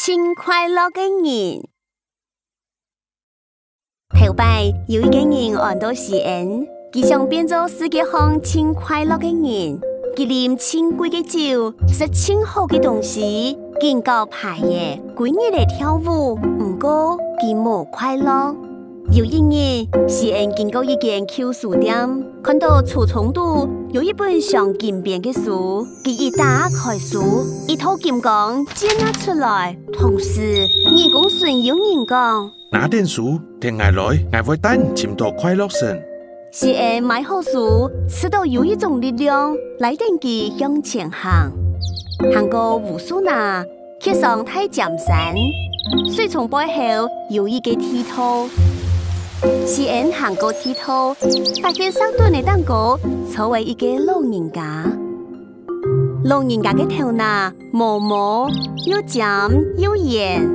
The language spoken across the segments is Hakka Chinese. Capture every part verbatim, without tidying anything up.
盡快樂个人。頭擺有一個人安到西恩，佢想變做世界上盡快樂个人。佢啉盡貴个酒，食盡好个東西，緊搞牌仔，歸日仔跳舞，毋過佢無快樂。 有一日，西恩經過一間舊書店，看到櫥窗肚有一本鑲金邊个書，佢一打開書，一道金光濺啊出來，同時耳公脣有人講：「拿等書，跈𠊎來，𠊎會帶你尋到快樂神。」西恩買好書，試著有一種力量拉等佢向前行。行過烏樹林， 蹶上大尖山，水沖背後有一個地道。西恩行過地道，發現石墩仔頂高坐著一個老人家。老人家个頭那毛毛，又尖又圓，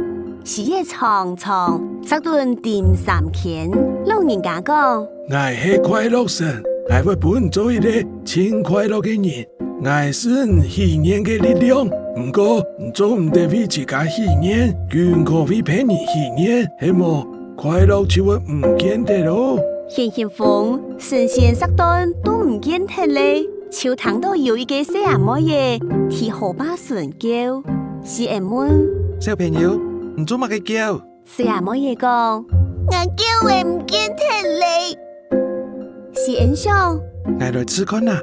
鬚仔長長，石墩頂三圈。老人家講：「𠊎係快樂神，𠊎會分你做一個盡快樂个人。 𠊎賜你許願个力量，毋過你做毋得為自家許願，僅可為別人許願，係無？快樂就會毋見忒囉。」掀掀風，神仙石墩都毋見忒咧，就聽到有一個細阿妹仔在河壩脣噭。西恩問：「小朋友，你做麼个噭？」 細阿妹仔講：「𠊎噭仔毋見忒咧。」西恩想：「𠊎來試看啊，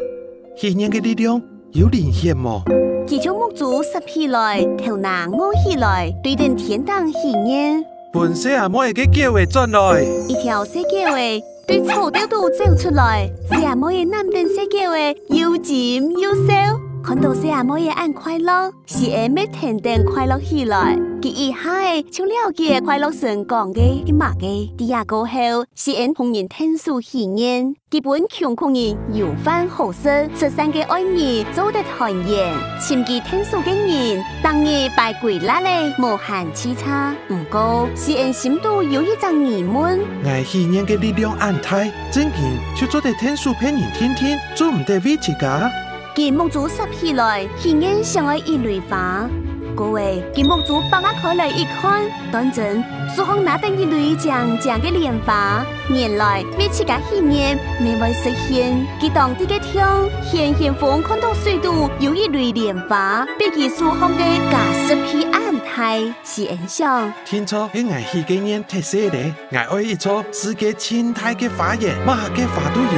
許願个力量有靈顯無？」佢就目珠眨起來，頭那臥起來，對等天頂許願。「分細阿妹仔个噭仔轉來。」一條細噭仔對草竇肚走出來，細阿妹仔揇等細噭仔，又唚又笑。看到細阿妹仔恁快樂， 西恩乜跈等快樂起來。佢一下仔就了解快樂神講个係麼个。在這過後，西恩同人𢯭手許願，佢分窮苦人有飯好食，失散个愛人做得團圓，尋佢𢯭手个人，逐日排歸列仔，無閒洎杈。毋過，西恩心肚有一隻疑問：「𠊎許願个力量恁大，正經就做得𢯭手別人定定，做毋得為自家？」 佢目珠眨起來，許願想愛一蕊花。過仔，佢目珠擘啊開來一看，當真，手項拿等一蕊靚靚个蓮花。原來，為自家許願乜會實現。佢當得个暢，掀掀風看到水肚有一蕊蓮花，比佢手項个加十倍恁大。西恩想：「定著係𠊎許个願忒細咧，𠊎愛一座世界盡大个花園，麼个花都有。」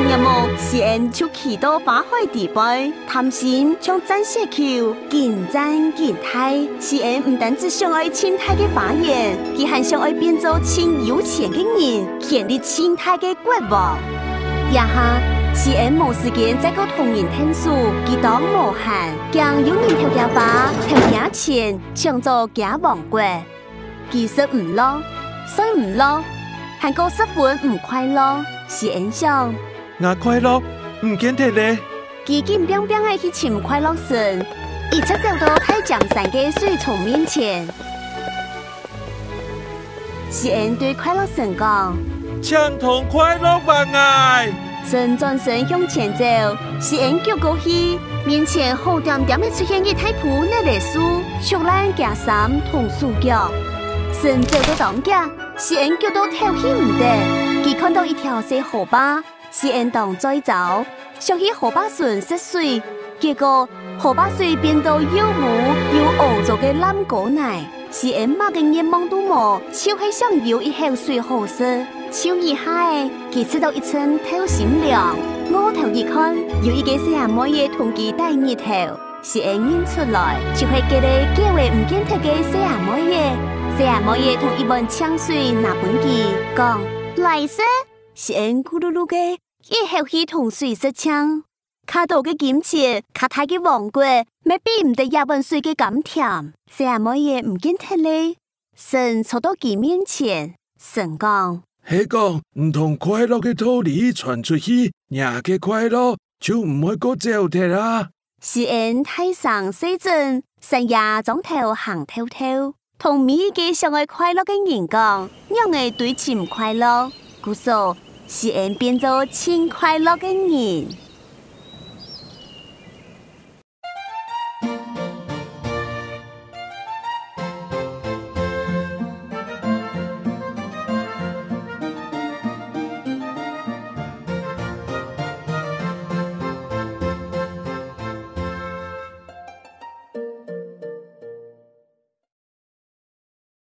一仰目，西恩就 企到花海底背，貪心像鑽雪球，緊鑽緊大。西恩毋單只想愛盡大个花園，佢還想愛變做盡有錢个人，權力盡大个國王。這下，西恩無時間再過同人𢯭手，佢當無閒，驚有人偷厥花、偷厥錢，搶走厥王國。 佢食毋落，睡毋落，還過十分毋快樂。西恩想：「吾快樂毋見忒咧！」佢緊拚拚仔去尋快樂神，一直走到大尖山个水沖面前。西恩對快樂神講：「請同快樂還𠊎！」 神轉身向前走，西恩踞過去，面前好恬恬仔出現一大朆竻仔樹，矗爛厥衫同手腳。神走到當遽，西恩踞到透氣毋得。佢看到一條細河壩，西恩當嘴燥，想去河壩脣食水，結果河壩水變到又烏又屙糟个爛膏泥。 西恩麼个願望都無，就係想有一口水好食。就一下仔，佢試著一陣透心涼，臥頭一看，有一個細阿妹仔同佢抵日頭。西恩認出來，就係該個噭仔毋見忒个細阿妹仔。細阿妹仔同一碗淨水拿分佢，講：「來食。」西恩咕嚕嚕个，一口氣同水食淨。 較多个金錢，較大个王國，乜比毋得這碗水个甘甜。細阿妹仔毋見忒咧，神坐到佢面前，神講：「係講，你同快樂个道理傳出去，若个快樂就毋會過走忒啊！」西恩大聲細陣，山野莊頭行透透，同每一個想愛快樂个人講，仰仔追尋快樂。故所，西恩變做盡快樂个人。